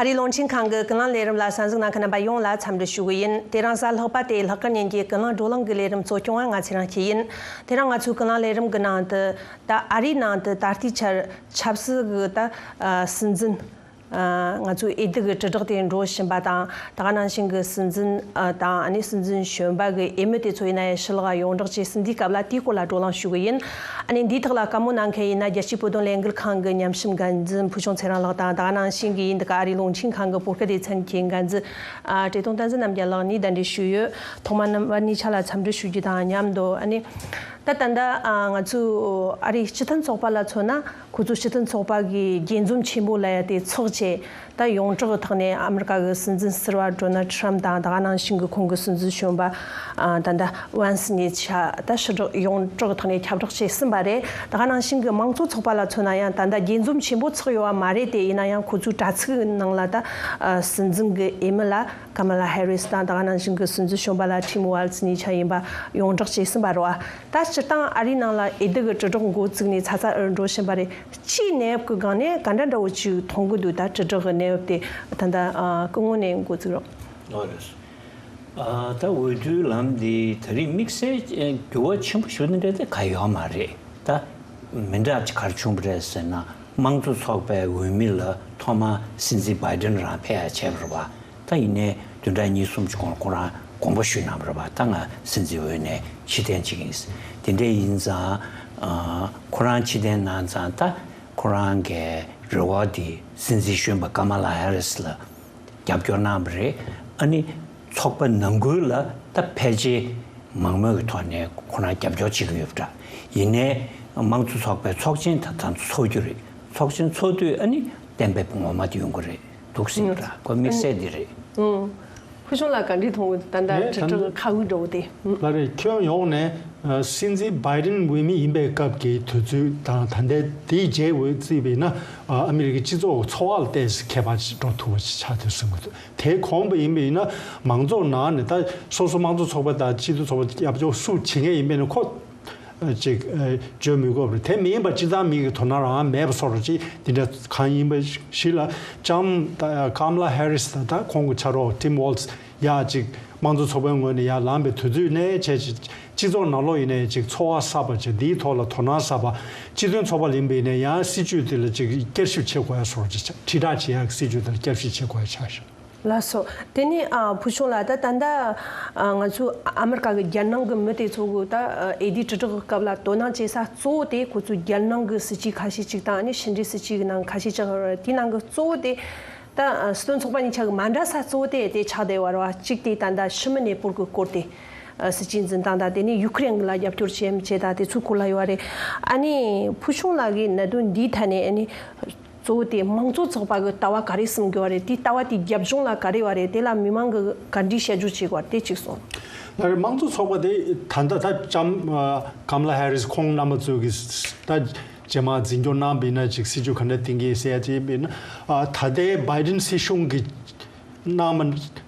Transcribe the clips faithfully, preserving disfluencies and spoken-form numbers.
ཨ་རིའི་རླུང་འཕྲིན་ཁང་གི་ཀུན་གླེང་ལས་རིམ་ལ་གསན་གཟིགས་གནང་མཁན་རྣམ་པ་ཡོངས་ལ་འཚམས་འདྲི་ཞུ་གི་ཡིན། དེ་རིང་གཟའ་ལྷག་པ་སྟེ་ལྷག་དཀར་ཉིན་གྱི་ཀུན་གླེང་བགྲོ་གླེང་གི་ལས་རིམ་གཙོ་སྐྱོང་བ་ང་ཚེ་རིང་སྐྱིད་ཡིན། དེ་རིང་ང་ཚོའི་ཀུན་གླེང་ལས་རིམ་གྱི་ནང་དུ་ད་ཨ་རིའི་ནང་དུ་ད་ལྟའི་ཆར་ཆབ་སྲིད་ཀྱི་ད་ཨ་སྲིད་འཛིན་ཨ་ང་ཚོའི་འོས་བསྡུ་གི་དྲིལ་བསྒྲགས་དེ་འགྲོ་བཞིན་པ་དང་། ད་ག་ནང་བཞིན་གྱི་སྲིད་འཛིན་ཨ་དང་ཨ་ནི་སྲིད་འཛིན་གཞོན་པ་གི་འོས་མི་དེ་ཚོ་ཡིན་ན་ཡང་ཕྱི་ལོགས་ཡོངས་བསྒྲགས་བྱས་ཟིན་དུས་སྐབས་ལ་དེའི་སྐོར་ལ་བགྲོ་གླེང་ཞུ་གི་ཡིན། ཨ་ནི་འདིའི་ཐོག་ལ་བཀའ་མོལ་གནང་མཁན་ཡིན་ན་རྒྱལ་སྤྱིའི་བོད་དོན་ལས་འགུལ་ཁང་གི་ཉམས་ཞིབ་འགན་འཛིན་ཕུལ་བྱུང་ཚེ་རིང་ལགས་དང་། ད་ག་ནང་བཞིན་གྱི་ཡིན་འདི་ག་ཨ་རིའི་རླུང་འཕྲིན་ཁང་གི་བོད་སྐད་སྡེ་ཚན་གྱི་འགན་འཛིན་ཨ་བཀྲས་མཐོང་བསྟན་འཛིན་རྣམ་རྒྱལ་ལགས་ནས་གདན་འདྲེན་ཞུས་ཡོད། ཐོག་མར་རྣམ་པ་གཉིས་ཆ་ལ་འཚམས་འདྲི་ཞུ་རྒྱུ་དང་མཉམ་དུ། ཨ་ནི་ད་ད་ལྟ་ཨ་ང་ཚོའི་ཨ་རིའི་སྤྱི་མཐུན་ཚོགས་པ་ལ་མཚོན་ན། ཁོ་ཚོའི་སྤྱི་མཐུན་ཚོགས་པ་གི་རྒྱས་འཛོམས་ཆེན་པོ་ལབ་ཡ་དེ་ཚོགས་བྱས། ད་ཡོངས་གྲགས་ཀྱི་ཐོག་ནས་ཨ་མི་རི་ཀ་གི་སྲིད་འཛིན་ཟུར་པ་ཌོ་ནལ་ཊམ་དང་། ད་ག་ནང་བཞིན་གྱི་ཁོང་གི་སྲིད་འཛིན་གཞོན་པ་ཨ་ད་ལྟ་ཝན་སི་གཉིས་ཆ་ད་ཕྱི་དྲགས་ཡོངས་གྲགས་ཀྱི་ཐོག་ནས་ཁྱབ་བསྒྲགས་བྱས་ཟིན་པ་རེད། ད་ག་ནང་བཞིན་གྱི་དམངས་གཙོ་ཚོགས་པ་ལ་མཚོན་ན་ཡང་ད་ལྟ་རྒྱས་འཛོམས་ཆེན་པོ་ཚོགས་ཡོད་པ་མ་རེད་དེ། ཡིན་ན་ཡང་ཁོ་ཚོའི་དྲ་ཚིགས་ནང་ལ་ད་ཨ་སྲིད་འཛིན་གྱི་འོས་མི་ལ་ཀ་མ་ལ་ཧེ་རི་སི་དང་། ད་ག་ནང་བཞིན་གྱི་སྲིད་འཛིན་གཞོན་པ་ལ་ཊིམ་ཝལ་ཛི་གཉིས་ཆ་ཡིན་པ་ཡོངས་གྲགས་བྱས་ཟིན་པ་རེད་བ། ད་སྤྱིར་བཏང་ཨ་རིའི་ནང་ལ་འོས་བསྡུ་གི་དྲིལ་བསྒྲགས་འགོ་བཙུགས་ནས་ཚ་ཚ་འུར་འགྲོ་བཞིན་པ་རེད། སྤྱིའི་གནས་བབ་ཀྱི་སྒང་ནས་ག་འདྲ་འདྲ་བོ་ཅིག་མཐོང་གི་འདུག་ད་དྲིལ་བསྒྲགས་ཀྱི་གནས་བབ་དེ་ད་ལྟ་ཨ་སྐུ་ངོ་ནས་འགོ་བཙུགས་རོགས། ཨོ་རེད། ཨ་ད་འོས་བསྡུའི་ལམ་འདི་ད་རེས་དམིགས་བསལ་འགྱུར་བ་ཆེན་པོ་ཞིག་འདི་འདྲ་དེ་ག་ཡོད་མ་རེད། ད་མི་འདྲ་ཅིག་ག་རེ་བྱུང་བ་རེད་ཟེར་ན། དམངས་གཙོ་ཚོགས་པའི་འོས་མི་ལ་ཐོག་མར་སྲིད་འཛིན་བྷའི་ཌེན་རང་ཕེབས་ཡ་བྱས་པ་རེད་བ། ད་ཡིན་ནའི་བདུན་ཕྲག་གཉིས་གསུམ་ཅིག་གོང་ལ་ཁོ་རང་དགོངས་པ་ཞུས་གནང་བ་རེད་བ། ད་ང་སྲིད་འཛིན་འོས་ནས་ཕྱིར་འཐེན་བྱེད་ཀྱི་ཡིན། དེ་འདྲ་ཡིན་ཙང་ཨ་ཁོ་རང་ཕྱིར་འཐེན་གནང་ཙང་ད་ཁོ་རང་གི་རེ་བ་དེ་སྲིད་འཛིན་གཞོན་པ་ཀ་མ་ལ་ཧེ་རི་སི་ལ་རྒྱབ་སྐྱོར་གནང་བ་རེད། ཨ་ནི་ཚོགས་པ་ནང་ཁུལ་ལ་ད་ཕལ་ཆེར་མང་མོས་ཀྱི་ཐོག་ནས་ཁོ་རང་རྒྱབ་སྐྱོར་བྱེད་ཀྱི་ཡོད་པ་འདྲ། ཡིན་ནའི་དམངས་གཙོ་ཚོགས་པའི་ཚོགས་ཆེན་ད་ད་ཚོགས་རྒྱུ་རེད། ཚོགས་ཆེན་ཚོགས་དུས་ཨ་ནི་གཏན་འབེབས་ངོ་མ་དེ་ཡོང་གི་རེད་འདུག་ཟེར་གྱི་འདྲ། ཁོ་དམིགས་བསལ་འདི་རེད། ཨུང་། ཕུལ་བྱུང་ལགས་ག་འདྲས་མཐོང་གི་འདུག་ད་ལྟ་ངས་དྲིལ་བསྒྲགས་ཁ་དབུགས་འགྲོ་བ་དེ། ལགས་རེད། ཁྱོན་ཡོངས་ནས་ཨ་སྲིད་འཛིན་བྷའི་ཌེན་འོས་མི་ཡིན་པའི་སྐབས་ཀྱི་དུས་ཚོད་དང་ད་ལྟའི་དེའི་རྗེས་འོས་བརྩིས་པ་ཡིན་ན། ཨ་ཨ་མི་རི་ཀའི་སྤྱི་ཚོགས་ཚོར་བ་ལ་ཏོག་ཙམ་ཁྱད་པར་ཅིག་འགྲོ་ཐུབ་པ་ཞིག་ཆགས་འདུག་བསམ་གྱི་འདུག་དེའི་གོང་དུ་ཡིན་པ་ཡིན་ན་མང་ཚོགས་ནང་ནས་ད་སོ་སོ་དམངས་གཙོ་ཚོགས་པ་དང་སྤྱི་མཐུན་ཚོགས་པ་རྒྱབ་སྐྱོར་སུ་བྱེད་མཁན་ཡིན་པ་ཡིན་ན་ཁོ་ཅིག་ཨ་བརྗོད་མི་དགོས་པ་རེད། དེ་མིན་པ་སྤྱིར་བཏང་མི་གི་དོ་སྣང་རང་མེད་པ་བཟོ་འདྲ་ཅིག་འདི་འདྲ་གང་ཡིན་པ་ཞིག་ལ་ལྕམ་ཀམ་ལ་ཧེ་རི་སི་དང་ད་ཁོང་གི་ཕྱག་རོགས་ཊིམ་ཝོལ་ཛི་ཡ་ཅིག་དམངས་གཙོ་ཚོགས་པའི་ངོས་ནས་ཡར་ལངས་པའི་དུས་ཚོད་ནས་བྱས་ཅིག་སྤྱི་ཚོགས་ནང་ལོགས་ཡིན་ནའི་ཅིག་ཚོར་བ་གསར་པ་ཅིག་འདིའི་ཐོག་ལ་དོ་སྣང་གསར་པ། སྤྱི་མཐུན་ཚོགས་པ་ཡིན་པ་ཡིན་ནའི་ཡང་སྲིད་བྱུས་དེ་ལ་ཅིག་བསྐྱར་ཞིབ་བྱེད་དགོས་ཡ་བཟོ་འདྲ་ཅིག་དྲིལ་བསྒྲགས་བྱེད་ཡ་གི་སྲིད་བྱུས་དེ་ལ་བསྐྱར་ཞིབ་བྱེད་དགོས་ཡ་ཆགས་ཤག་ལགས་སོ། དེ་ནས་ཨ་ཕུལ་བྱུང་ལགས་ད་ད་ལྟ་ཨ་ང་ཚོ་ཨ་མི་རི་ཀ་གི་རྒྱལ་ནང་གི་མི་དེ་ཚོ་གི་ད་ཨ་འོས་བསྡུའི་དྲིལ་བསྒྲགས་གི་སྐབས་ལ་དོ་སྣང་བྱེད་ས་གཙོ་བོ་དེ་ཁོ་ཚོའི་རྒྱལ་ནང་གི་སྲིད་བྱུས་ཁ་ཤས་ཅིག་དང་། ཨ་ནི་ཕྱི་འབྲེལ་སྲིད་བྱུས་ཀྱི་ནང་ཁ་ཤས་ཅིག་ཡོད་རེད། དེའི་ནང་གི་གཙོ་བོ་དེ་ད་ཨ་སྲིད་དོན་ཚོགས་པ་གཉིས་ཆ་གི་མ་འདྲ་ས་གཙོ་བོ་དེ་དེ་ཆགས་བསྡད་ཡོད་རེད་བ། གཅིག་དེ་ད་ལྟ་ཤི་མི་གནས་སྤོར་གི་སྐོར་དེ་ཨ་སྲིད་བྱུས་འཛིན་སྟངས་དང་། དེ་ནས་ཡུ་ཁུ་རེན་ལ་རྒྱབ་སྐྱོར་བྱེད་མི་བྱེད་དང་དེ་ཚོའི་སྐོར་ལ་ཡོད་རེད། ཨ་ནི་ཕུལ་བྱུང་ལགས་ཀྱིས་གནད་དོན་འདིའི་ཐད་ནས་ཨ་ནི། གཙོ་བོ་དེ་དམངས་གཙོ་ཚོགས་པ་གི་ལྟ་བ་ག་རེ་གསུང་གི་ཡོད་རེད། དེ་ལྟ་བ་དེ་རྒྱབ་ལྗོངས་ལ་ག་རེ་ཡོད་རེད། དེ་ལ་མི་མང་གི་ག་འདྲའི་དཔྱད་བརྗོད་བྱེད་དགོས་རེད། དེ་གཅིག་གསུངས། ལགས་རེད། དམངས་གཙོ་ཚོགས་པ་དེ་ད་ལྟ་ད་ལྕམ་ཨ་ཀམ་ལ་ཧེ་རི་སི་ཁོང་རྣམ་པ་ཚོས་ཀྱི་ད་རྗེས་མ་འཛིན་སྐྱོང་གནང་བ་ཡིན་ན་ཅིག་སྲིད་བྱུས་ག་འདྲ་འདིང་གི་ཟེར་ཡ་ཅིག་ཡིན་པ་ཡིན་ན། ཨ་ད་ལྟའི་བྷའི་ཌེན་སྲིད་གཞུང་གི་གནང་མ།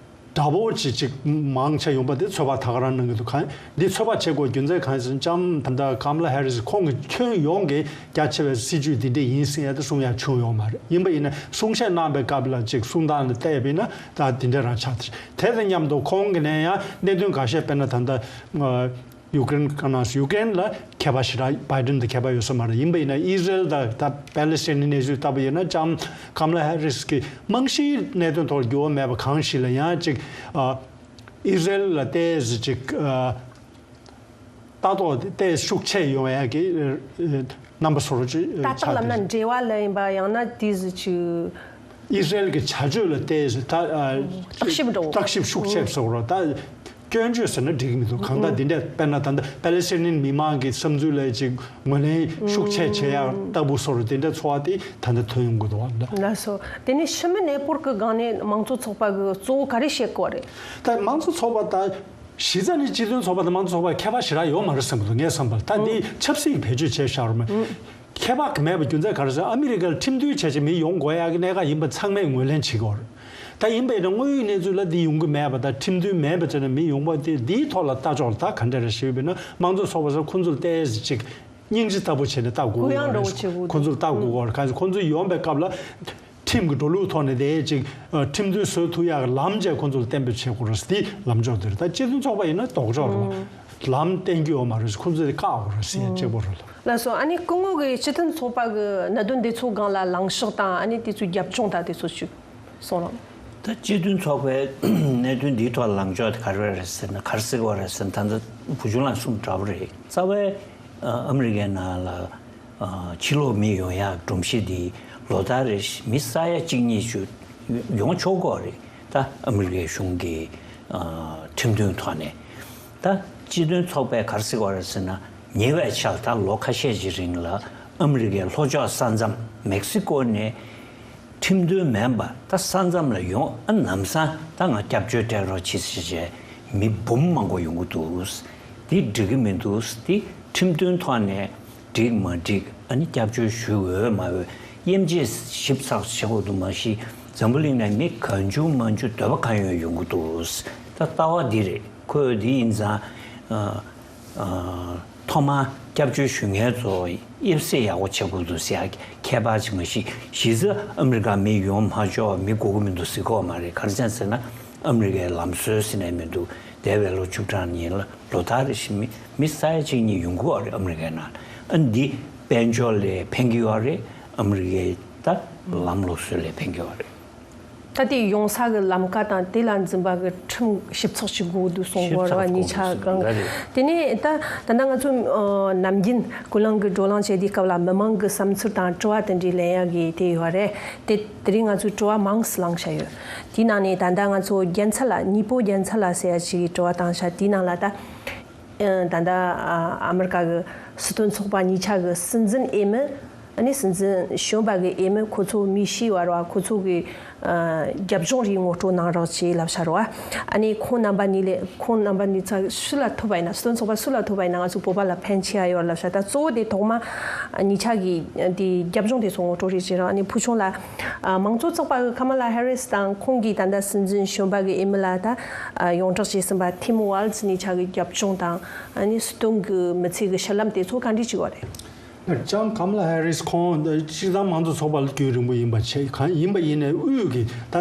འདྲ་པོ་ཅིག་ཅིག་མང་ཆེ་ཡོང་པ་དེ་ཚོད་དཔག་ད་ག་རང་གནང་གི་འདུག་གང་འདི་ཚོད་དཔག་བྱེད་དགོས་རྒྱུ་མཚན་གང་ཡིན་ཟེར་ན། ལྕམ་ད་ལྟ་ཀམ་ལ་ཧེ་རི་སི་ཁོང་གི་ཁྱོན་ཡོངས་ཀྱི་རྒྱ་ཆེ་བའི་སྲིད་ཇུས་འདི་འདྲ་ཡིན་ཟེར་ཡ་དེ་གསུང་ཡ་བྱུང་ཡོད་མ་རེད། ཡིན་པ་ཡིན་ན་གསུང་བཤད་གནང་པའི་སྐབས་ལ་ཅིག་གསུང་སྟངས་ལ་བལྟས་པ་ཡིན་ན་ད་འདི་འདྲ་རང་ཆགས། དེ་དང་མཉམ་དུ་ཁོང་གི་ནས་ཡང་གནད་དོན་འགའ་ཤས་དཔེར་ན་ད་ལྟ། ཡུ་ཀེ་རེན་གང་ན་ཡུ་ཀེ་རེན་ལ་ཁྱད་པར་ཞེ་དྲག་བྷའི་ཌེན་དང་ཁྱད་པར་ཡོད་ས་མ་རེད། ཡིན་པ་ཡིན་ན་ཨི་ཟི་རེལ་དང་ད་པེ་ལེ་སི་ཐན་གནས་ཚུལ་ལྟ་བུ་ཡིན་ན་ལྕམ་ཀམ་ལ་ཧེ་རི་སི་གི་རྨང་གཞིའི་གནད་དོན་ཐོག་འགྱུར་བ་མེད་པ་གང་ཞིག་ལ་ཡང་ཅིག་ཨ་ཨི་ཟི་རེལ་ལ་ཏོག་ཙམ་ཅིག་ཨ་ལྟ་རྟོག་ཏོག་ཙམ་ཤུགས་ཆེ་ཡོང་ཡ་གི་རྣམ་པ་བཟོ་འདྲ་ཅིག་ད་ལྟ་ཆགས་ལབ་ན་འབྲེལ་བ་ལ་ཡིན་པ་ཡང་ན་དེ་ཟིག་ཅིག་ཨི་ཟི་རེལ་གྱི་བྱ་སྤྱོད་ལ་ཏོག་ཙམ་ད་ཨ་བརྟག་ཞིབ་འགྲོ། བརྟག་ཞིབ་ཤུགས་ཆེ་བཟོ་རོགས། ད་སྐྱོན་བརྗོད་ཟེར་ན་འགྲིག་གི་མི་འདུག་གང་ལྟར་འདི་འདྲ་དཔེར་ན་ད་ལྟ་པེ་ལེ་སི་ཐན་མི་མང་གི་བསམ་ཚུལ་ལ་ཅིག་ངོས་ལེན་ཤུགས་ཆེ་བྱེད་ཡ་ལྟ་བུ་བཟོ་རོགས། དེ་འདྲ་ཚོར་བ་དེ་ད་ལྟ་ཐོན་ཡོང་གི་འདུག་བ། ལགས་སོ། དེ་ནས་ཤི་མི་གནས་སྤོར་གྱི་སྒང་ནས་དམངས་གཙོ་ཚོགས་པ་གི་གཙོ་བོ་ག་རེ་བྱེད་དགོས་རེད། ད་དམངས་གཙོ་ཚོགས་པ་ད་གཞི་རྩ་ནས་སྤྱི་མཐུན་ཚོགས་པ་དང་དམངས་གཙོ་ཚོགས་པ་ཁྱད་པར་ཞེ་དྲག་ཡོད་མ་རེད་བསམ་གྱི་འདུག་ངས་བསམ་པར་ད་འདི་ཆབ་སྲིད་ཀྱི་བེད་སྤྱོད་བྱས་བཞག་རོགས་མེད། ཁྱད་པར་མེད་པའི་རྒྱུ་མཚན་ག་རེ་ཟེར། ཨ་མི་རི་ཀར་ཁྲིམས་མཐུན་བྱས་བྱས་མི་ཡོང་དགོས་ཡག་གི་གནད་འགག་ཡིན་པ་ཚང་མས་ངོས་ལེན་བྱེད་ཀྱི་ཡོད་རེད། ད་ཡིན་པས་ན་དངོས་ཡོད་གནས་ཚུལ་ལ་འདི་ཡོང་གི་མེད་པ་དང་། ཁྲིམས་མཐུན་མེད་པ་བྱས་ན་མི་ཡོང་པ་དེ་འདིའི་ཐོག་ལ་ལྟ་ཕྱོགས་ལ་ད་ག་འདྲ་རེད་ཞུས་པས་ན། དམངས་གཙོ་ཚོགས་པ་ཚོ་ཁོང་ཚོ་ལ་ཏོག་ཙམ་ཅིག་སྙིང་རྗེ་ལྟ་བུ་བྱས་ནས་ལྟ་དགོས་ཀྱི་ཡོད་རེད། གུ་ཡངས་འདྲ་བོ་བྱེད་དགོས་འདུག་ཁོང་ཚོ་ལ་ལྟ་དགོས་ཀྱི་ཡོད་རེད། གང་ཟེར་ཁོང་ཚོ་ཡོང་པའི་སྐབས་ལ། ཁྲིམས་ཀྱི་འགྲོ་ལུགས་ཐོག་ནས་དེ་ཅིག་ཁྲིམས་མཐུན་བཟོ་ཐུབ་ཡག་གི་ལམ་བཅས་ཁོང་ཚོ་ལ་གཏན་འབེབས་བྱེད་དགོས་རེད། དེ་ལམ་ཕྱོགས་དེ་རེད། ད་སྤྱི་མཐུན་ཚོགས་པ་ཡིན་ན་ལྡོག་ཕྱོགས་རེད་བ། ལམ་བསྟན་རྒྱུ་ཡོད་མ་རེད། ཁོང་ཚོས་དེ་བཀག་དགོས་རེད་ཟེར་ཡ་གཅིག་པོ་རེད་ལ། ལགས་སོ། ཨ་ནི་སྐུ་ངོ་གིས་སྤྱི་མཐུན་ཚོགས་པ་གི་གནད་དོན་འདི་ཚོ་སྒང་ལ་ལངས་ཕྱོགས་དང་ཨ་ནི་དེ་ཚོའི་རྒྱབ་ལྗོངས་དང་དེ་ཚོ་ཞུ་གསུང་རོགས། ད་སྤྱི་མཐུན་ཚོགས་པའི་གནད་དོན་འདིའི་ཐོག་ལངས་ཕྱོགས་དེ་ག་རེ་རེད་ཟེར་ན། ག་རེ་ཟེར་དགོས་རེད་ཟེར་ན། ད་ལྟ་བུ་ཆུང་ལགས་གསུངས་འདྲ་པོ་རེད། རྩ་བའི་ཨ་ཨ་མི་རི་ཀའི་ནང་ལ་ཨ་ཕྱི་ལོགས་མི་ཡོང་ཡག་སྒྲོམ་གཞི་འདི་ལོ་ལྟར་རེ་བཞིན་མི་ས་ཡ་གཅིག་གཉིས་ཤིག་ཡོང་ཆོག་གི་རེད། ད་ཨ་མི་རི་ཀའི་གཞུང་གི་ཨ་ཁྲིམས་མཐུན་ཐོག་ནས། ད་སྤྱི་མཐུན་ཚོགས་པས་ག་རེ་ཟེར་དགོས་རེད་ཟེར་ན། ཉེ་བའི་ཆར་ད་ལོ་ཁ་ཤས་ཀྱི་རིང་ལ་ཨ་མི་རི་ཀའི་ལྷོ་ཕྱོགས་ས་མཚམས་མེག་སི་ཀོ་ནས་ཁྲིམས་མཐུན་མིན་པ་ད་ས་མཚམས་ལ་ཡོང་། ཨ་ལམ་སང་ད་ང་སྐྱབས་བཅོལ་སྤྲད་རོགས་བྱེད་ཟེར་བྱས་མི་འབུམ་མང་པོ་ཡོང་གི་འདུག། འདི་འགྲིག་གི་མི་འདུག། འདི་ཁྲིམས་མཐུན་ཐོག་ནས་འགྲིག་མ་འགྲིག། ཨ་ནི་སྐྱབས་བཅོལ་ཞུ་འོས་མ་འོས་དབྱེ་འབྱེད་ཞིབ་ཚགས་བྱེད་དགོས་འདུག། མ་གཞི་འཛམ་བུ་གླིང་ནས་མི་གང་བྱུང་མང་བྱུང་འདོད་པ་གང་ཡོད་ཡོང་གི་འདུག། ད་ལྟ་བ་འདི་རེད། ཁོས་འདི་ཡིན་ཙང་། ཨ། ཨ། ཐོག་མར་སྐྱབས་བཅོལ་ཞུ་མཁན་ཚོ་དབྱེ་གསེས་ཡག་པོ་བྱེད་དགོས་འདུག་ཟེར་ཡ་ཁྱད་པར་ཅིག། མ་གཞི་གཞི་རྩ་ཨ་མི་རི་ཀ་མི་ཡོང་མ་ཆོག། མི་དགོས་ཀྱི་མི་འདུག་ཟེར་གྱི་ཡོད་མ་རེད། ག་རེ་བྱས་ཟེར་ན་ཨ་མི་རི་ཀའི་ལམ་སྲོལ་ཟེར་ནས་མི་འདུག། འདས་པའི་ལོ་བཅུ་གྲངས་ཡིན་ལ་ལོ་ལྟར་རེ་བཞིན་མི་མི་ས་ཡ་གཅིག་གཉིས་ཡོང་གི་ཡོད་རེད་ཨ་མི་རི་ཀའི་ནང་ལ། ཨ་འདི་དཔལ་འབྱོར་ལ་ཕན་གྱི་ཡོད་རེད། ཨ་མི་རི་ཀའི་ད་ལམ་ལུགས་སྲོལ་ལ་ཕན་གྱི་ཡོད་རེད། ད་དེ་ཡོང་ས་གི་ལམ་ཀ་དང་དེ་ལ་འཛིན་པ་གི་ཁྲིམས་ཞིབ་ཚགས་བྱེད་དགོས་འདུག་གསུང་གི་ཡོད་རེད་བ། ཞིབ་ཚགས་གཉིས་ཆ་གང་། དགོས་འདུག་གསུང་གི་ཡོད་རེད། དེ་ནས་ད་ད་ལྟ་ང་ཚོ་ཨ་ནམ་རྒྱུན་ཀུན་གླེང་གི་བགྲོ་གླེང་བྱེད་དུས་སྐབས་ལ་མི་མང་གི་བསམ་ཚུལ་དང་དྲི་བ་དེ་འདྲའི་ལེན་ཡག་གི་དེ་ཡོད་རེད། དེ་དེ་རིང་ང་ཚོས་དྲི་བ་མང་ཙམ་བླངས་བཞག་ཡོད། དེའི་ནང་ནས་ད་ལྟ་ང་ཚོ་རྒྱལ་ཚད་ལ་ཉི་པོ་རྒྱལ་ཚད་ལ་ཟེར་ཡ་ཞིག་གིས་དྲི་བ་བཏང་ཤག། དེའི་ནང་ལ་ད། ཨ་ད་ལྟ་ཨ་ཨ་མི་རི་ཀ་གི་སྲིད་དོན་ཚོགས་པ་གཉིས་ཆ་གི་སྲིད་འཛིན་འོས་མི། ཨ་ནི་སྲིད་འཛིན་གཞོན་པ་གི་འོས་མི་ཁོ་ཚོ་མི་ཤི་བར་བ་ཁོ་ཚོ་གི་ཨ་རྒྱབ་ལྗོངས་རིགས་ངོ་སྤྲོད་གནང་རོགས་ཞེས་ལབ་ཤར་བ། ཨ་ནི་ཁོང་རྣམ་པ་གཉིས་ལས་ཁོང་རྣམ་པ་གཉིས་ཚ་སུ་ལ་ཐུབ་པ་ཡིན་ན། སྲིད་དོན་ཚོགས་པ་སུ་ལ་ཐུབ་པ་ཡིན་ན་ང་ཚོ་བོད་པ་ལ་ཕན་ཆེ་ཡ་ཡོད་ལབ་ཤག། ད་གཙོ་བོ་དེ་ཐོག་མ་གཉིས་ཆ་གི་དེ་རྒྱབ་ལྗོངས་དེ་ཚོ་ངོ་སྤྲོད་རེད་ཅེས་རང་། ཨ་ནི་ཕུལ་བྱུང་ལ་ཨ་མང་གཙོ་ཚོགས་པ་གི་ཁ་མ་ལ་ཧེ་རིས་དང་ཁོང་གིས་ད་ལྟ་སྲིད་འཛིན་གཞོན་པ་གི་འོས་མི་ལ་ད་ཨ་ཡོངས་གྲགས་བྱས་ཟིན་པ་ཐིམ་ཝལ་ཛི་གཉིས་ཆ་གི་རྒྱབ་ལྗོངས་དང་། ཨ་ནི་སྲིད་དོན་གྱི་མི་ཚེ་གི་ཤར་ལམ་དེ་ཚོ་ག་འདྲས་ཅིག་ཡོད་རེད། ལྕམ་ཀམ་ལ་ཧེ་རིས་ཁོང་སྤྱིར་བཏང་མང་གཙོ་ཚོགས་པ་ལ་རྒྱུན་རིང་པོ་ཡིན་པ་བྱས། གང་ཡིན་པ་ཡིན་ནའི་དབུས་ཀྱི་ད་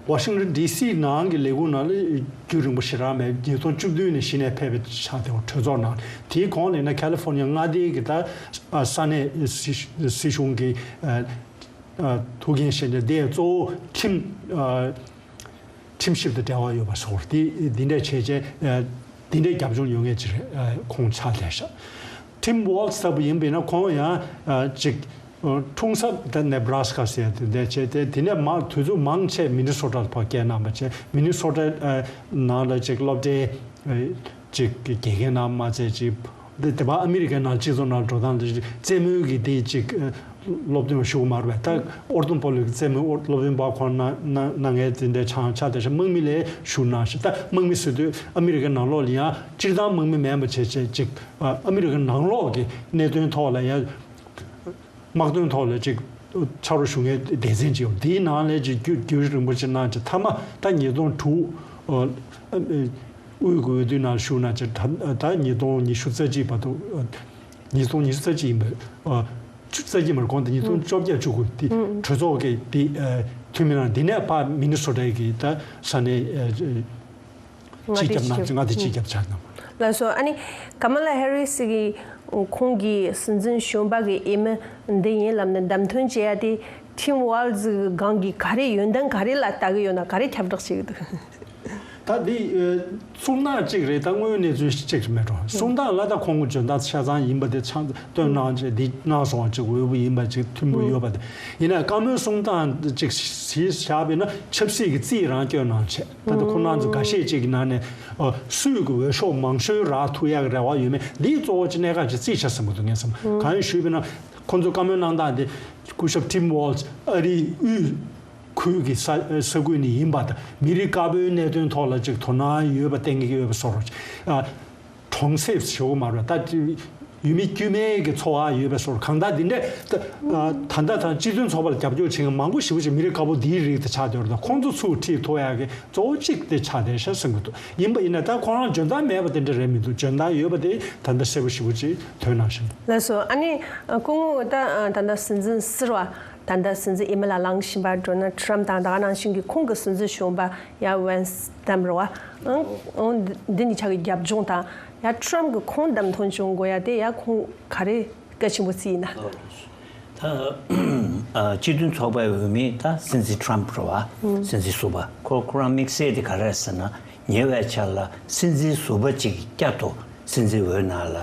ཝ་ཤིང་ཏོན་ཌི་སི་ནང་གི་ལས་ཁུངས་ནང་ལ་རྒྱུན་རིང་པོ་ཞེ་དྲག་མེད། ཉིས་སྟོང་བཅུ་བདུན་ནས་གཞི་ནས་ཕེབས་པའི་ཆ་དེ་བ་གྲོས་ཚོགས་ནང་། དེའི་གོང་ལ་ཡིན་ན་ཁ་ལི་ཧྥོ་ནི་ཡ་མངའ་སྡེའི་གི་ད་ས་གནས་སྲིད་སྲིད་གཞུང་གི་ཐུགས་འགན་བཞེས་ནས། དེ་གཙོ་བོ་ཁྲིམས། ཁྲིམས་ཞིབ་དང་འབྲེལ་བ་ཡོད་པ་སོགས་དེ་འདི་འདྲ་བྱས་རྗེས་འདི་འདྲའི་རྒྱབ་ལྗོངས་ཡོད་མཁན་ཅིག་རེད། ཁོང་ཆགས་བསྡད་ཤག། ཊིམ་ཝོལ་ཙི་ལྟ་བུ་ཡིན་པ་ཡིན་ན་ཁོང་ཡང་ཅིག་འཁྲུངས་ས་ད་ནེ་བྷ་ར་སི་ཀ་ཟེར་དེ་འདྲ་བྱས་ཏེ། དེ་ནས་མ་དུས་ཚོད་མང་ཆེ་མི་ནི་སོ་ཊ་ལ་ཕར་སྐྱེལ་གནང་བ་བྱས། མི་ནི་སོ་ཊ་ནང་ལ་ཅིག་སློབ་གྲྭའི་ཅིག་དགེ་རྒན་ནང་མ་ཚད་ཅིག། དེ་དེ་བར་ཨ་མི་རི་ཀའི་ནང་སྤྱི་ཚོགས་ནང་འགྲོ་སྟངས་དེ་རྩེད་མོའི་གི་དེ་ཅིག་སློབ་སྟོན་ཞུ་གི་མ་རེད་པས། ད་ཨོར་དུང་པོ་ལོ་གི་རྩེད་མོའི་སློབ་སྟོན་པ་ཁོང་ན་ན་ན་ངའི་དེ་འདྲའི་ཆང་ཆ་དེ་ཤ་དམག་མི་ལས་ཞུ་གནང་ཞིག། ད་དམག་མི་ཟེར་དུས་ཨ་མི་རི་ཀའི་ནང་ལོགས་ལ་ཡང་སྤྱིར་བཏང་དམག་མི་མིན་པ་བྱས་བྱས་ཅིག་ཨ་མི་རི་ཀའི་ནང་ལོགས་ཀྱི་གནད་དོན་ཐོག་ལ་ཡང་། དམག་དོན་ཐོག་ལ་ཅིག་ཕྱག་རོགས་ཞུ་མཁན་སྡེ་ཚན་ཅིག་ཡོད། དེའི་ནང་ལས་ཅིག་རྒྱུན་རྒྱུན་རིང་པོ་ཅིག་གནང་ཅིག། མཐའ་མ་ད་ཉིས་སྟོང་དྲུག་ཨ་ཨ་དབུས་ཀྱི་འོས་བསྡུ་ནང་ཞུགས་གནང་ཅིག། ད་ད་ཉིས་སྟོང་ཉི་ཤུ་རྩ་གཅིག་བར་དུ། ཉིས་སྟོང་ཉི་ཤུ་རྩ་གཅིག་ཡིན་པས། བཅུ་རྩ་གཅིག་མར་གོང་དེ་ཉིས་སྟོང་བཅོ་བརྒྱད་བཅུ་དགུ་དེ་གྲོས་ཚོགས་ཀྱི་དེ་འཐུས་མི་རང་དེ་ནས་ཕར་མི་ནི་སོ་ཊའི་གི་ད་ས་གནས། མངའ་སྡེ་ཕྱི་རྒྱབ་ཆེ་ཁྱབ་ནང་མངའ་སྡེ་ཕྱི་རྒྱབ་ཆགས་གནང་། ལགས་སོ། ཨ་ནི་ཀ་མ་ལ་ཧེ་རི་སི་གི་ཁོང་གི་སྲིད་འཛིན་གཞོན་པ་གི་འོས་མི་འདི་ཡིན་ལབ་ནས་བདམས་ཐོན་བྱེད་ཡ་དེ་ཐིམ་ཝལ་ཛི་གི་སྒང་གི་ག་རེ་ཡོན་ཏན་ག་རེ་ལ་ལྟ་གི་ཡོད་ན། ག་རེ་ཁྱབ་བསྒྲགས་བྱེད་ཀྱི་འདུག། ད་འདི་གསུང་སྟངས་གཅིག་རེད། ད་དངོས་ཡོད་གནས་ཚུལ་གཅིག་རེད་མེད་འགྲོ། གསུང་སྟངས་ལ་ད་ཁོང་གི་འཇོན་ཐང་ཆ་ཚང་ཡིན་པ་དེ་ཆ་སྟོན་གནང་བྱས་འདི་གནང་སོང་བ་ཅིག་འོས་བུ་ཡིན་པ་ཅིག་མཐུན་པོ་ཡོད་པ་དེ་ཡིན་ན། བཀའ་མོལ་གསུང་སྟངས་གཅིག་གཞི་བཞག་པས་ན་ཆབ་སྲིད་ཀྱི་རྩིས་རང་སྐྱོན་གནང་བྱས། ད་ལྟ་ཁོང་རྣམ་ཚོ་འགའ་ཤས་ཅིག་གི་ནང་ནས་ཨ་སུས་ཀྱི་འོས་ཤོག་མང་ཤོས་རག་ཐུབ་ཡག་གི་རེ་བ་ཡོད་མེད་འདིའི་གཙོ་བོ་ཅིག་གནད་འགག་ཅིག་རྩིས་ཆགས་ཟིན་པ་འདུག་ངས་བསམ། གང་ཡིན་ཞུས་པས་ན་ཁོང་ཚོ་བཀའ་མོལ་གནང་སྟངས་དེ་སྐུ་ཞབས་ཊིམ་ཝོལ་ཨ་རིའི་དབུས་ཁུལ་གྱི་ས་ས་ཁུལ་ནས་ཡིན་པ་དང་། མི་རིགས་དཀར་པོའི་གནད་དོན་ཐོག་ལ་ཅིག་དོ་སྣང་ཡོད་པ་བསྟན་གྱི་ཡོད་པ་བཟོ་འདྲ་ཅིག། ཨ་གྲོང་གསེབ་ཞེ་པོ་མ་རེད། ད་ཡུལ་མི་དཀྱུས་མའི་གི་འཚོ་བ་ཡོད་པའི་བཟོ་འདྲ། གང་ལྟར་འདི་འདྲས་ད་ད་ལྟ་དང་སྤྱི་མཐུན་ཚོགས་པ་ལ་རྒྱབ་སྐྱོར་བྱེད་མཁན་མང་པོ་ཞེ་པོ་ཅིག་མི་རིགས་དཀར་པོ་འདིའི་རིགས་དེ་ཆགས་བསྡད་ཡོད་རེད། ད་ཁོང་ཚོ་ཚུར་ཁྲིད་ཐུབ་ཡག་གི་གཙོ་བོ་གཅིག་དེ་ཆགས་བསྡད་ཤག་བསམ་གྱི་འདུག། ཡིན་པ་ཡིན་ན་ད་ཁོང་རང་འཇོན་ཐང་མེད་པ་དེ་འདྲ་རེད་མི་འདུག། འཇོན་ཐང་ཡོད་པ་དེ་ད་ལྟ་གསལ་པོ་ཞེ་པོ་ཅིག་ཐོན་གནང་ཤག། ལགས་སོ། ཨ་ནི་སྐུ་ངོ་ད་ད་ལྟ་སྲིད་འཛིན་ཟུར་པ། ད་ལྟ་སྲིད་འཛིན་འོས་མི་ལ་ལངས་བཞིན་པ་ཌོ་ནལ་ཊམ་དང་། ད་ག་ནང་བཞིན་གྱི་ཁོང་གི་སྲིད་འཛིན་གཞོན་པ་ཡ་ཝན་སི་བདམས་རེད་བ། ཨང་། འོ་འདི་གཉིས་ཆ་གི་རྒྱབ་ལྗོངས་དང་། ཡ་ཊམ་གི་ཁོང་བདམས་ཐོན་བྱུང་དགོས་ཡ་དེ་ཡ་ཁོང་ག་རེ་གལ་ཆེན་པོ་བརྩིས་ཡིན་ན། ད་ཨ་སྤྱི་མཐུན་ཚོགས་པའི་འོས་མི་ད་སྲིད་འཛིན་ཊམ་རེད་བ། སྲིད་འཛིན་ཟུར་པ་ཁོ་ཁོ་རང་དམིགས་བསལ་དེ་ག་རེ་རེད་ཟེར་ན། ཉེ་བའི་ཆར་ལ་སྲིད་འཛིན་ཟུར་པ་གཅིག་བསྐྱར་དུ་སྲིད་འཛིན་འོས་ནང་ལ་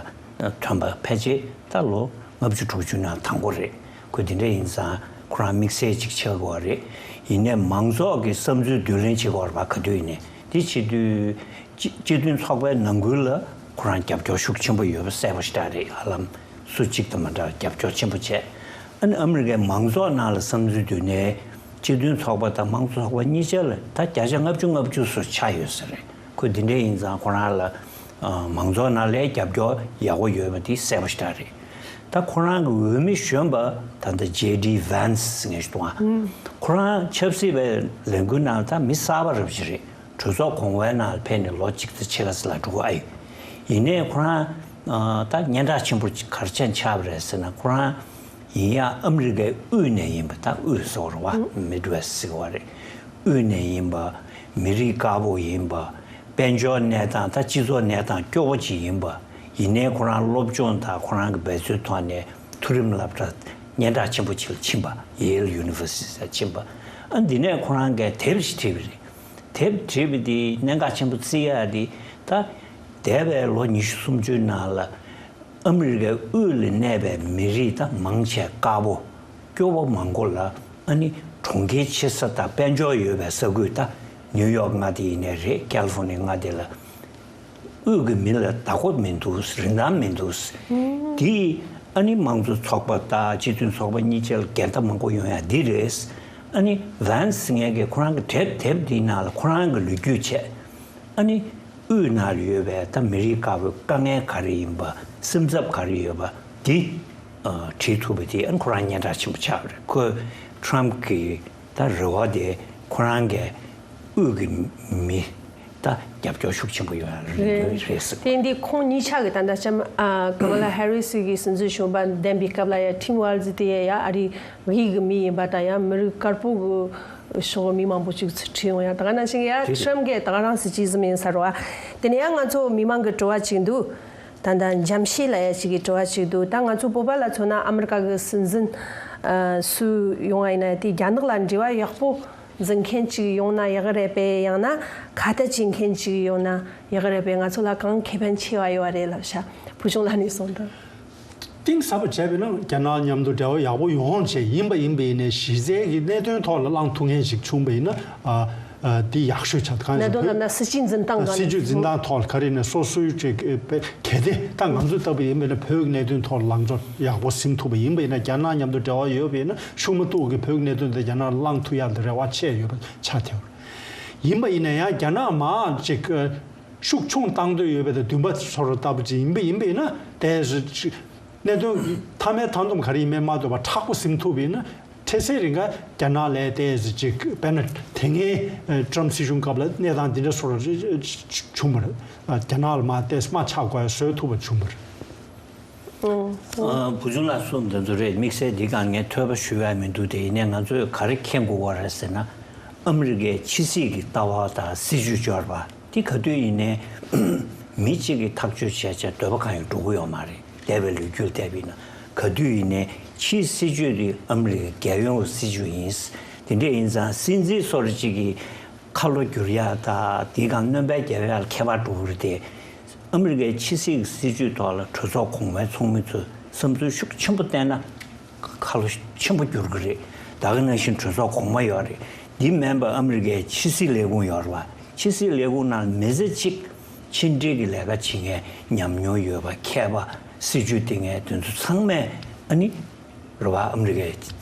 ཐོན་པ་ཕལ་ཆེར་ད་ལོ་ལྔ་བཅུ་དྲུག་ཅུ་ནང་དང་པོ་རེད། ཁོ་དེ་འདྲ་ཡིན་ཙང་ཁོ་རང་དམིགས་བསལ་ཅིག་ཆགས་དགོས་པ་རེད། ཡིན་ནའི་མང་ཚོགས་ཀྱི་བསམ་ཚུལ་བསྡུ་ལེན་བྱེད་དགོས་པ་ག་དུས་ཡིན་ནའི་དེ་བྱེད་དུས་སྤྱི་སྤྱི་མཐུན་ཚོགས་པའི་ནང་ཁུལ་ལ་ཁོ་རང་རྒྱབ་སྐྱོར་ཤུགས་ཆེན་པོ་ཡོད་པ་གསལ་པོ་ཞིག་རེད། ཧ་ལམ་སུ་གཅིག་དང་མ་འདྲ་རྒྱབ་སྐྱོར་ཆེན་པོ་བྱས། ཨ་ནི་ཨ་མི་རི་ཀའི་མང་ཚོགས་ནང་ལ་བསམ་ཚུལ་བསྡུས་ནས་སྤྱི་མཐུན་ཚོགས་པ་དང་མང་གཙོ་ཚོགས་པ་གཉིས་ཆ་ལ་ད་བརྒྱ་ཆ་ལྔ་བཅུ་ལྔ་བཅུ་སུ་ཆགས་ཡོད་ས་རེད། ཁོ་འདི་འདྲ་ཡིན་ཙང་ཁོ་རང་ལ་ཨ་མང་ཚོགས་ནང་ལ་རྒྱབ་སྐྱོར་ཡག་པོ་ཡོད་པ་དེ་གསལ་པོ་ཞིག་རེད། ད་ཁོ་རང་གི་འོས་མི་གཞོན་པ་ད་ལྟ་ཇེ་ཌི་ཝན་སི་ངས་ཞུ་དང་། ཁོ་རང་ཆབ་སྲིད་པའི་ལས་འགུལ་ནང་ད་མི་གསར་པ་རབ་ཅིག་རེད། གྲོས་ཚོགས་གོང་བའི་ནང་ཕེབས་ནས་ལོ་གཅིག་ཙམ་ཕྱེད་ཀ་ཙམ་ལ་འགྲོ་གི་ཨ་ཡོད། ཡིན་ནའི་ཁོ་རང་ཨ་ད་སྙན་གྲགས་ཆེན་པོ་ག་རེ་བྱས་ནས་ཆགས་པ་རེད་ཟེར་ན། ཁོ་རང་ཡིན་ཡང་ཨ་མི་རི་ཀའི་དབུས་ནས་ཡིན་པ། ད་དབུས་ཟེར་བ་རེད་བ། མིད་ཝེ་སི་ཊི་ཟེར་བ་རེད། དབུས་ནས་ཡིན་པ། མི་རིགས་དཀར་པོ་ཡིན་པ། དཔལ་འབྱོར་གནས་སྟངས་ད་སྤྱི་ཚོགས་གནས་སྟངས་སྐྱོ་བོ་ཅིག་ཡིན་པ། ཡིན་ནའི་ཁོ་རང་སློབ་སྦྱོང་དང་ཁོ་རང་གི་འབད་རྩོལ་ཐོག་ནས་མཐོ་རིམ་སློབ་གྲྭ་སྙན་གྲགས་ཆེན་པོ་ཅིག་ལ་ཕྱིན་པ། ཡེལ་ཡུ་ནི་ཝར་སི་ཊི་ལ་ཕྱིན་པ། ཨ་འདི་ནས་ཁོ་རང་གིས་དེབ་ཞིག་བྲིས་པ་རེད། དེབ་བྲིས་པ་འདི་གནད་འགག་ཆེན་པོ་བརྩི་ཡ་འདི་ད་འདས་པའི་ལོ་ཉི་ཤུ་སུམ་ཅུའི་ནང་ལ་ཨ་མི་རི་ཀའི་དབུས་ལ་གནས་པའི་མི་རིགས་ད་མང་ཆེ་དཀར་པོ་སྐྱོ་པོ་མང་པོ་ལ། ཨ་ནི་གྲོང་ཁྱེར་ཆེ་ས་དང་དཔལ་འབྱོར་ཡོད་པའི་ས་ཁུལ། ད་ནིའུ་ཡོག་མངའ་སྡེ་ཡིན་ནའི་རེད། ཀལ་ལི་ཧྥོར་ནི་ཡ་མངའ་སྡེ་ལ་དབུས་ཀྱི་མི་ལ་བདག་པོ་མི་འདུག་རིན་ཐང་མི་འདུག་དེ་ཨ་ནི་དམངས་གཙོ་ཚོགས་པ་དང་སྤྱི་མཐུན་ཚོགས་པ་གཉིས་ཆར་འགལ་ཟླ་མང་པོ་ཡོང་ཡ་འདི་རེད། ཨ་ནི་ཝན་སི་ངས་ཀྱི་ཁོ་རང་གི་དེབ་དེབ་འདིའི་ནང་ལ་ཁོ་རང་གི་ལོ་རྒྱུས་བྱས། ཨ་ནི་དབུས་ནང་ལ་ཡོད་པའི་ད་མི་རིགས་དཀར་པོའི་དཀའ་ངལ་ག་རེ་ཡིན་པ། སེམས་འཚབ་ག་རེ་ཡོད་པ་འདི་ཨ་བྲིས་ཐུབ་པ་དེ་ཨ་ནི་ཁོ་རང་སྙན་གྲགས་ཆེན་པོ་ཆགས་པ་རེད། ཁོས་ཊམ་གི་ད་རེ་བ་དེ་ཁོ་རང་གི་དབུས་ཀྱི་མི་ད་རྒྱབ་སྐྱོར་ཤུགས་ཆེན་པོ་ཡོང་ཡ་རེད། རེད་ཟེར། དེ་འདི་ཁོང་གཉིས་ཆ་གི་ད་ལྟ་ལྕམ་ཨ་ཀ་མ་ལ་ཧེ་རི་སི་གི་སྲིད་འཛིན་གཞོན་པ་འདེམས་པའི་སྐབས་ལ་ཡ་ཊིམ་ཝལ་ཛི་དེ་ཡ་ཨ་རིའི་དབུས་ཀྱི་མི་ཡིན་པ་དང་ཡང་མི་རིགས་དཀར་པོ་གི་ཕྱོགས་མི་མང་པོ་ཅིག་ཚུར་ཁྲིད་ཡོང་ཡ། ད་ག་ནང་བཞིན་ཡ་ཊམ་གིས་ད་ག་རང་སྲིད་ཇུས་ཟིན་ཡིན་ས་རེད་བ། དེ་ནས་ཡང་ང་ཚོ་མི་མང་གི་དྲི་བ་ཅིག་འདུག་ད་ལྟ་འཇམ་ཤེས་ལ་ཡ་ཅིག་གི་དྲི་བ་ཅིག་འདུག་ད་ང་ཚོ་བོད་པ་ལ་མཚོན་ན་ཨ་མི་རི་ཀ་གི་སྲིད་འཛིན་ཨ་སུ་ཡོང་བ་ཡིན་ན་དེ་རྒྱ་ནག་ལ་འབྲེལ་བ་ཡག་པོ་འཛིན་མཁན་ཅིག་ཡོང་ན་ཡག་གི་རེད་པས། ཡང་ན་ཁ་གཏད་བྱེད་མཁན་ཅིག་ཡོང་ན་ཡག་གི་རེད་པས། ང་ཚོ་ལ་གང་ཁེ་ཕན་ཆེ་བ་ཡོད་པ་རེད་ལབ་ཤག་བུ་ཆུང་ལགས་ནས་གསུངས་དང་། གཏིང་ཟབ་པ་བྱས་པས་ན་རྒྱ་ནག་མཉམ་དུ་འབྲེལ་བ་ཡག་པོ་ཡོང་བྱས། ཡིན་པ་ཡིན་པ་ཡིན་ནའི་གཞི་རྩའི་གི་གནད་དོན་ཐོག་ལ་བླངས་ཐུབ་མཁན་ཞིག་བྱུང་བ་ཡིན་ན་ཨ་ཨ་འདི་ཡག་ཤོས་ཆགས། གང་ལས་དོན་ལབ་ན་སྲིད་ཇུས་འཛིན་སྟངས་སྒང་ནས། སྲིད་ཇུས་འཛིན་སྟངས་ཐོག་ལ་ག་རེ་ནས་སོ་སོའི་ཅིག་གལ་ཏེ་ད་ང་ཚོ་ལྟ་བུ་ཡིན་པ་ཡིན་ན་བོད་ཀྱི་གནད་དོན་ཐོག་ལ་ལངས་ཕྱོགས་ཡག་པོ་ཟིན་ཐུབ་པ་ཡིན་པ་ཡིན་ན། རྒྱ་ནག་མཉམ་དུ་འབྲེལ་བ་ཡོད་པ་ཡིན་ན་ཤུགས་མ་གཏོགས་ཀྱི་བོད་ཀྱི་གནད་དོན་དེ་རྒྱ་ནག་ལ་བླངས་ཐུབ་ཡག་ལ་རེ་བ་ཆེ་ཡོད་པ་ཆགས་ཐལ། ཡིན་པ་ཡིན་ན་ཡང་རྒྱ་ནག་མར་ཅིག་ཤུགས་ཆུང་བཏང་འདོད་ཡོད་པའི་ད་འདུན་པ་ཚོར་ལྟ་བུ་ཅིག་ཡིན་པ་ཡིན་པ་ཡིན་ན། དེ་གནད་དོན་མཐའ་མའི་མཐའ་སྡོམ་ག་རེ་ཡིན་མིན་མ་ལྟོས་པར་མཁྲེགས་པོ་ཟིན་ཐུབ་པ་ཡིན་ན། འཕྲལ་སེལ་རིང་ག་རྒྱ་ནག་ལ་དེ་ཅིག་དཔེར་ན་དེ་སྔའི་ཨ་ཊམ་སྲིད་གཞུང་སྐབས་ལ་གནས་སྟངས་འདི་འདྲ་སོགས་ར་བྱུང་བ་རེད། རྒྱ་ནག་ལ་མར་དེ་དམག་ཆག་དགོས་ཡ་བཟོས་ཐུབ་པ་བྱུང་བ་རེད། ཨ་བུ་ཆུང་ལགས་གསུངས་འདི་ཚོ་རེད། དམིགས་བསལ་འདི་སྒང་ངས་ཐོས་པ་ཞུ་ཡ་མི་འདུག་དེ་ཡིན་ནའི་ང་ཚོས་ག་རེ་མཁྱེན་དགོས་པ་རེད་ཟེར་ན། ཨ་མི་རི་ཀའི་ཕྱི་སྲིད་ཀྱི་ལྟ་བ་དང་སྲིད་ཇུས་འབྱོར་བ་དེ་ག་དུས་ཡིན་ནའི་མི་གཅིག་གིས་ཐག་གཅོད་བྱས་བྱས་འདོད་པ་གང་ཡང་འགྲོ་གི་ཡོད་མ་རེད། འདས་པའི་ལོ་རྒྱུས་ལ་བལྟས་པ་ཡིན་ན། ག་དུས་ཡིན་ནའི་ཕྱིའི་སྲིད་ཇུས་དེ་ཨ་མི་རི་ཀའི་རྒྱལ་ཡོངས་སྲིད་ཇུས་ཡིན། དེ་འདྲ་ཡིན་ཙང་སྲིད་འཛིན་སོགས་རེ་གཅིག་གིས་ཁ་ལོ་བསྒྱུར་ཡ་དང་དེའི་སྒང་སྣོན་པ་རྒྱག་ཡ་ལ་ཁྱད་པར་འགྲོ་གི་རེད་དེ། ཨ་མི་རི་ཀའི་ཕྱི་སྲིད་ཀྱི་སྲིད་ཇུས་ཐོག་ལ་གྲོས་ཚོགས་གོང་མའི་ཚོགས་མི་ཚོས་བསམ་ཚུལ་ཤུགས་ཆེན་པོ་བཏོན་ན་ཁ་ལོ་ཆེན་པོ་འགྱུར་གི་རེད། ད་ག་ནང་བཞིན་གྲོས་ཚོགས་གོང་མ་ཡོད་རེད། འདི་མིན་པ་ཨ་མི་རི་ཀའི་ཕྱི་སྲིད་ལས་ཁུངས་ཡོད་རེད་བ། ཕྱི་སྲིད་ལས་ཁུངས་ནང་མི་ཚེ་གཅིག་ཕྱི་འབྲེལ་གྱི་ལས་ཀ་བྱེད་མཁན་ཉམས་མྱོང་ཡོད་པ། མཁས་པ། སྲིད་ཇུས་འདིང་མཁན་དེ་ཚོ་ཚང་མས་ཨ་ནི་རེད་བ། ཨ་མི་རི་ཀའི་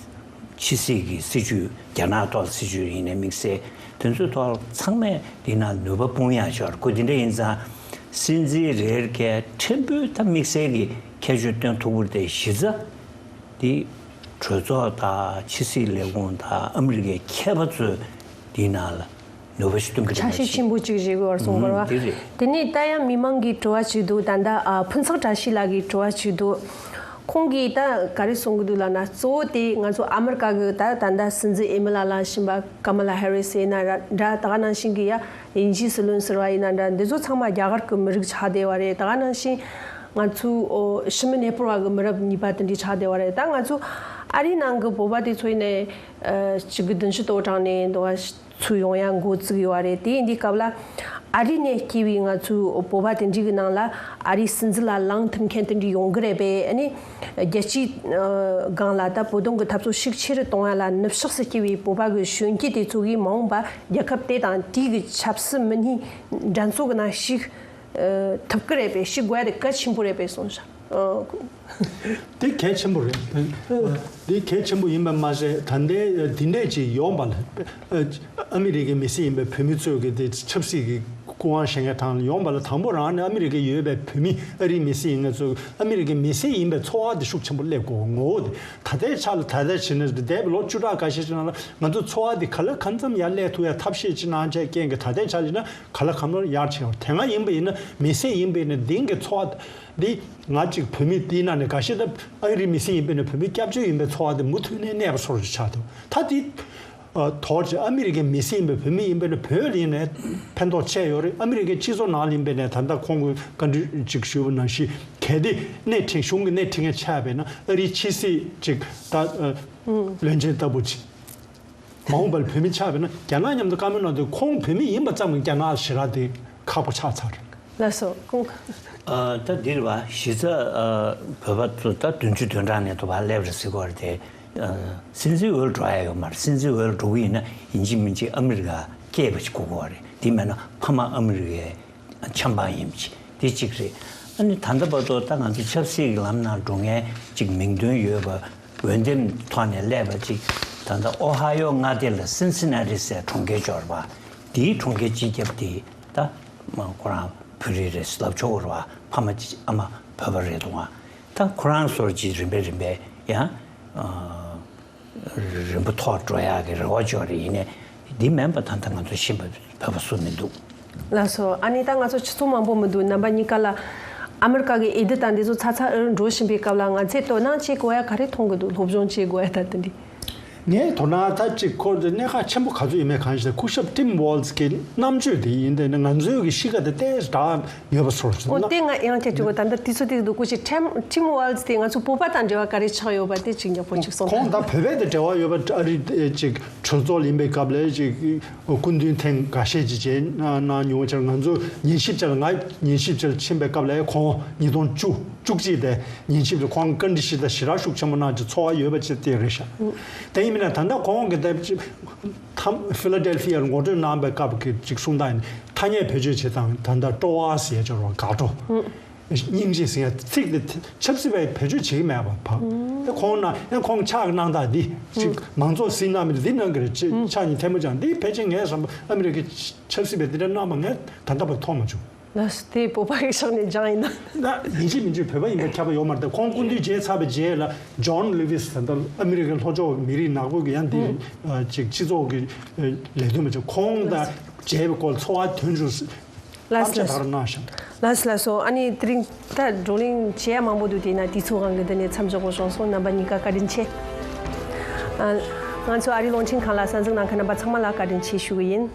ཕྱི་སྲིད་ཀྱི་སྲིད་ཇུས། རྒྱ་ནག་ཐོག་སྲིད་ཇུས་ཡིན་ནའི་དམིགས་བསལ་དེ་ཚོའི་ཐོག་ཚང་མས་འདི་ན་ནུས་པ་སྤུངས་ཡག་ཆོག་རེད། ཁོ་འདི་འདྲ་ཡིན་ཙང་སྲིད་འཛིན་རེ་རེ་གིས་ཕྲན་བུ་ད་དམིགས་བསལ་གྱི་ཁྱད་ཆོས་སྟོན་ཐུབ་ཀྱི་རེད་དེ། གཞི་རྩ་འདི་གྲོས་ཚོགས་དང་ཕྱི་སྲིད་ལས་ཁུངས་དང་ཨ་མི་རི་ཀའི་མཁས་པ་ཚོས་འདི་ནང་ལ་ནུས་པ་ཞིག་སྟོན་གྱི་རེད་ཆ་ཤས་ཆེན་པོ་གཅིག་བཞེས་དགོས་པར་གསུངས་པ་རེད་བ། དེ་རེད། དེ་ནས་ད་ཡང་མི་མང་གི་དྲི་བ་གཅིག་འདུག་ད་ལྟ་ཨ་ཕུན་ཚོགས་བཀྲ་ཤིས་ལགས་ཀྱི་དྲི་བ་གཅིག་འདུག་ཁོང་གིས་ད་ག་རེ་གསུང་གི་འདུག་ལབ་ན། གཙོ་བོ་དེ་ང་ཚོ་ཨ་མི་རི་ཀ་གི་ད་ད་ལྟ་སྲིད་འཛིན་འོས་མི་ལ་ལངས་བཞིན་པ་ཀ་མ་ལ་ཧེ་རི་སི་ཡིན་ན་ར་འདྲ། ད་ག་ནང་བཞིན་གྱི་ཡ་དབྱིན་ཇིའི་སྲིད་བློན་ཟེར་བ་ཡིན་ན་འདྲ། འདི་ཚོ་ཚང་མ་རྒྱ་གར་གྱི་མི་རིགས་ཆགས་བསྡད་པ་རེད། ད་ག་ནང་བཞིན་ང་ཚོའི་ཨོ་ཕྱི་མི་གནས་སྤོར་བ་གི་མི་རབས་གཉིས་པ་དེ་འདྲ་ཆགས་བསྡད་པ་རེད། ད་ང་ཚོ་ཨ་རིའི་ནང་གི་བོད་པ་དེ་ཚོ་ཡིན་ནའི་ཨ་གཅིག་གི་བདུན་ཅུ་དོ་གྲངས་ནས་འདུག་བ། ཚུར་ཡོང་ཡ་འགོ་བཙུགས་ཡོད་པ་རེད། དེ་ཡིན་དུས་སྐབས་ལ་ཨ་རི་ནས་སྐྱེས་པའི་ང་ཚོའི་བོད་པ་དེ་འདྲའི་གི་ནང་ལ་ཨ་རིའི་སྲིད་འཛིན་ལ་ལངས་ཐུབ་མཁན་དེ་འདྲ་ཡོང་གི་རེད་པས། ཨ་ནི་རྒྱལ་སྤྱིའི་ཨ་སྒང་ལ་ད་བོད་དོན་གི་འཐབ་རྩོད་ཤུགས་ཆེ་རུ་གཏོང་ཡ་ལ་ནུབ་ཕྱོགས་སུ་སྐྱེས་པའི་བོད་པ་གི་གཞོན་སྐྱེས་དེ་ཚོ་གིས་མ་འོངས་པ་རྒྱལ་ཁབ་དེ་དང་དེའི་གི་ཆབ་སྲིད་མི་སྣའི་འགྲན་རྩོད་གི་ནང་ཞུགས་ཨ་ཐུབ་གི་རེད་པས། ཞུགས་དགོས་ཡ་དེ་གལ་ཆེན་པོ་རེད་པས་གསུངས་ཤག་ཨ། དེ་གལ་ཆེན་པོ་རེད། དེ་གལ་ཆེན་པོ་ཡིན་པ་མ་ཟད། ད་ལྟའི་འདི་འདྲས་ཅིག་ཡོང་པ་ལ། ཨ་མི་རི་ཀའི་མི་སེར་ཡིན་པའི་བོད་མི་ཚོས་གི་དེ་ཆབ་སྲིད་ཀྱི་སྐུ་དབང་བཞེས་མཁན་གྲས་ལ་ཡོང་པ་ལ། དང་པོ་རང་ནས་ཨ་མི་རི་ཀའི་ཡོད་པའི་བོད་མི། ཨ་རིའི་མི་སེར་ཡིན་མཁན་ཚོས་ཨ་མི་རི་ཀའི་མི་སེར་ཡིན་པའི་ཚོར་བ་དེ་ཤུགས་ཆེན་པོ་སླེབས་དགོས། ངོ་བོ་དེ་ད་ལྟའི་ཆ་ལ། ད་ལྟའི་ཆ་ནས་འདས་པའི་ལོ་བཅུ་ཕྲག་འགའ་ཤས་ཤིག་ནང་ལ་ང་ཚོ་ཚོར་བ་དེ་ག་ལ་གང་འཚམ་ཡར་སླེབས་ཐུབ་ཡ་ཐབས་ཤེས་ཅིག་གནང་བྱས་རྐྱེན་གྱིས། ད་ལྟའི་ཆ་ལ་ཡིན་ན་ག་ལ་གང་འཚམ་ཡར་ཕྱིན་ཡོད། དེ་སྔ་ཡིན་པ་ཡིན་ན་མི་སེར་ཡིན་པ་ཡིན་ན་དེང་གི་ཚོར་བ་འདི། ང་གཅིག་བོད་མི་དེའི་ནང་ནས་འགའ་ཤས་ད་ཨ་རིའི་མི་སེར་ཡིན་པས་ན་བོད་མི་སྐྱབས་བཅོལ་ཡིན་པའི་ཚོར་བ་དེ་མུ་མཐུད་ནས་གནས་པ་བཟོ་འདྲ་ཆགས་འདུག་ད་དེ་ཨ་དོར་བྱས། ཨ་མི་རི་ཀའི་མི་སེར་ཡིན་པའི་བོད་མི་ཡིན་པས་ན་བོད་ལ་ཡིན་ནའི་ཕན་ཐོགས་ཆེ་ཡོད་རེད། ཨ་མི་རི་ཀའི་སྤྱི་ཚོགས་ནང་ལ་ཡིན་པས་ན་ད་ལྟ་ཁོང་གིས་བཀའ་འདྲི་ཅིག་ཞུས་པ་ནང་བཞིན། གལ་ཏེ་སྣེ་ཁྲིད། གཞུང་གི་སྣེ་ཁྲིད་མཁན་ཆགས་པས་ན་ཨ་རིའི་ཕྱི་སྲིད་ཅིག་ད་ཨ་བློན་ཆེན་ལྟ་བུ་ཅིག་མ་འོངས་པར་བོད་མི་ཆགས་པས་ན་རྒྱ་ནག་མཉམ་དུ་བཀའ་མོལ་གནང་དུས། ཁོང་བོད་མི་ཡིན་པ་ཙམ་གྱིས་རྒྱ་ནག་ལ་ཞེ་དྲག་དེ་ཁག་པོ་ཆགས་ཚར། ལགས་སོ། ཁོང་། ཨ་ད་འདིར་བ་གཞི་རྩ་ཨ་བོད་པ་ཚོ་ད་བདུན་ཅུ་དོན་གྲངས་ནས་དུ་བ་སླེབས་རེད་ཟེར་གོ་རེད་དེ། ཨ་སྲིད་འཛིན་འོས་ལ་འགྲོ་ཡ་ཡོད་མ་རེད། སྲིད་འཛིན་འོས་ལ་འགྲོ་གི་ཡིན་ན་ཡིན་གཅིག་མིན་གཅིག་ཨ་མི་རི་ཀ་སྐྱེས་པ་ཞིག་དགོས་ཀྱི་ཡོད་རེད། དེ་མེད་ན་ཕ་མ་ཨ་མི་རི་ཀའི་ཆབ་འབངས་ཡིན་གཅིག་དེ་གཅིག་རེད། ཨ་ནི་ད་ལྟ་བར་དུ་ད་ང་ཚོ་ཆབ་སྲིད་ཀྱི་ལམ་ནང་འགྲོ་མཁན་གཅིག་མིང་འདོན་ཡོད་པ། འོས་འདེམས་ཐོག་ནས་སླེབས་པ་གཅིག་ད་ལྟ་ཨོ་ཧ་ཡོ་མངའ་སྡེ་ལ་སིན་སི་ན་ཏི་ཟེར་གྲོང་ཁྱེར་འབྱོར་བ། དེའི་གྲོང་ཁྱེར་སྤྱི་ཁྱབ་དེ་ད་མ་ཁོ་རང་བོད་རིགས་རེད་ལབ་ཆོག་གི་རེད་བ། ཕ་མ་ཨ་མ་བོད་པ་རེད་འདུག་བ། ད་ཁོ་རང་ཚོར་གྱིས་རིམ་པས་རིམ་པས་ཡང་ཨ་རིམ་པ་མཐོ་འགྲོ་ཡག་གི་རེ་བ་ཅིག་ཡོད་རེད། ཡིན་ནའི་འདི་མིན་པ་ད་ལྟ་ང་ཚོ་ཤེས་པ་བོད་པ་སུ་མི་འདུག་ལགས་སོ། ཨ་ནི་ད་ང་ཚོ་ཆུ་ཚོད་མང་པོ་མི་འདུག་རྣམ་པ་གཉིས་ཀ་ལ་ཨ་མི་རི་ཀ་གི་འོས་བསྡུ་དང་འདི་ཚོ་ཚ་ཚ་འུར་འུར་འགྲོ་བཞིན་པའི་སྐབས་ལ་ང་ཚོས་དོ་སྣང་བྱེད་དགོས་ཡ་ག་རེ་མཐོང་གི་འདུག་སློབ་སྦྱོང་བྱེད་དགོས་ཡ་ད་དེ་འདྲ། ངས་དོ་སྣང་ད་ཅིག་ཁོ་གནད་འགག་ཆེན་པོ་ག་ཚོད་ཡིན་མིན་གང་ཞིག་ལ། སྐུ་ཞབས་ཊིམ་ཝོལ་ཛི་གི་རྣམ་དཔྱོད་དེ་ཡིན། དེ་ནི་ང་ཚོའི་གི་གཤིས་ཀ་དེ་ཏོག་ཙམ་འདྲ་ཡོད་པ་ཚོར་སོང་། ཨོ་དེ་ང་ཡང་བསྐྱར་དྲི་བ། ད་ལྟ་དུས་ཚོད་དེ་འདུག་སྐུ་ཞབས་ཊིམ་ཝོལ་ཛི་དེ་ང་ཚོ་བོད་པ་དང་འབྲེལ་བ་ག་རེ་ཆགས་ཡོད་པ་དེ་ཅིག་ཡག་པོ་ཅིག་གསུངས་ཁོང་དང་བོད་པའི་དེ་འབྲེལ་བ་ཡོད་པ། ཨ་རི་ཅིག་གྲོས་ཚོགས་ཡིན་པའི་སྐབས་ལ་ཅིག་སྐུ་མདུན་ཐེངས་འགའ་ཤས་ཅིག་བྱས་གནང་མྱོང་བྱས། ང་ཚོ་ཉན་ཞིབ་བྱས་ལ། ང་ཉན་ཞིབ་བྱས་ལ་ཕྱིན་པའི་སྐབས་ལ་ཁོང་ཉིས་སྟོང་བཅུ་བཅུ་གཅིག་དེ་ཉན་ཞིབ་ལ་ཁོང་བཀའ་འདྲི་ཞིག་དང་ཞེ་དྲག་ཤུགས་ཆེན་པོ་གནང་ཅིག་ཚོར་བ་ཡོད་པ་ཅིག་དེ་རེད་ཤག་དེ་ཡིན་མིན་ན་ད་ལྟ་ཁོང་གི་ད་ཅིག་ཐམ་ཕི་ལ་ཌེལ་ཕི་ཡར་ངོ་སྤྲོད་གནང་པའི་སྐབས་ཀྱི་ཅིག་གསུང་སྟངས་ཡིན། ཐ་སྙད་བེད་སྤྱོད་བྱེད་སྟངས་ད་ལྟ་སྤྲོ་བ་ཟེར་ཡ་ཅིག་ཡོད་རེད་བ། དགའ་སྤྲོ། སྙིང་རྗེ་ཟེར་ཡ་ཚིག་དེ་ཆབ་སྲིད་པས་བེད་སྤྱོད་བྱེད་ཀྱི་མེད་པ་བ། ཨེ་ཁོང་ན་ཨེ་ཁོང་ཕྱག་གི་གནང་སྟངས་འདི་ཅིག་མང་ཚོགས་སྲིད་གནང་མི་འདི་གནང་གི་རེད། ཅིག་ཕྱག་གཉིས་ཐལ་མོ་སྦྱར། འདི་ཕལ་ཆེར་ངས་བསམ་པ་ཨ་མི་རི་ཀའི་ཆབ་སྲིད་པས་འདི་འདྲ་གནང་བ་ངས་ད་ལྟ་བར་མཐོང་མ་བྱུང་། ལགས་སོ། དེ་བོད་པ་ཡི་ཕྱོགས་ནས་སྦྱངས་ཡིན་ན། ད་ཡིན་གཅིག་མིན་གཅིག་བོད་པ་ཡིན་པ་ཁྱབ་པ་ཡོད་མ་རེད། ད་ཁོང་སྐུ་མདུན་མཇལ་ཚར་བའི་རྗེས་ལ་ཇོན་ལི་ཝིས་ད་ལྟ་ཨ་མི་རི་ཀའི་ལྷོ་ཕྱོགས་མི་རིགས་ནག་པོ་གི་ཡང་འདི་ཅིག་སྤྱི་ཚོགས་ཀྱི་ལས་དོན་པ་ཅིག་ཁོང་དང་མཇལ་བའི་སྐོར་ཚོར་བ་ཐོན་བྱུང་། ལགས་སོ། ལགས་སོ། ཨ་ནི་དེ་རིང་ད་བགྲོ་གླེང་བྱེད་ཡ་མང་པོ་འདུག་དེས་ན་དུས་ཚོད་དབང་གིས་འདི་ནས་མཚམས་འཇོག་དགོས་བྱུང་སོང་། རྣམ་པ་གཉིས་ཀ་བཀའ་དྲིན་ཆེ། ཨ། ང་ཚོ་ཨ་རིའི་རླུང་འཕྲིན་ཁང་ལ་གསན་གཟིགས་གནང་མཁན་རྣམ་པ་ཚང་མ་ལ་བཀའ་དྲིན་ཆེ་ཞུ་གི་ཡིན།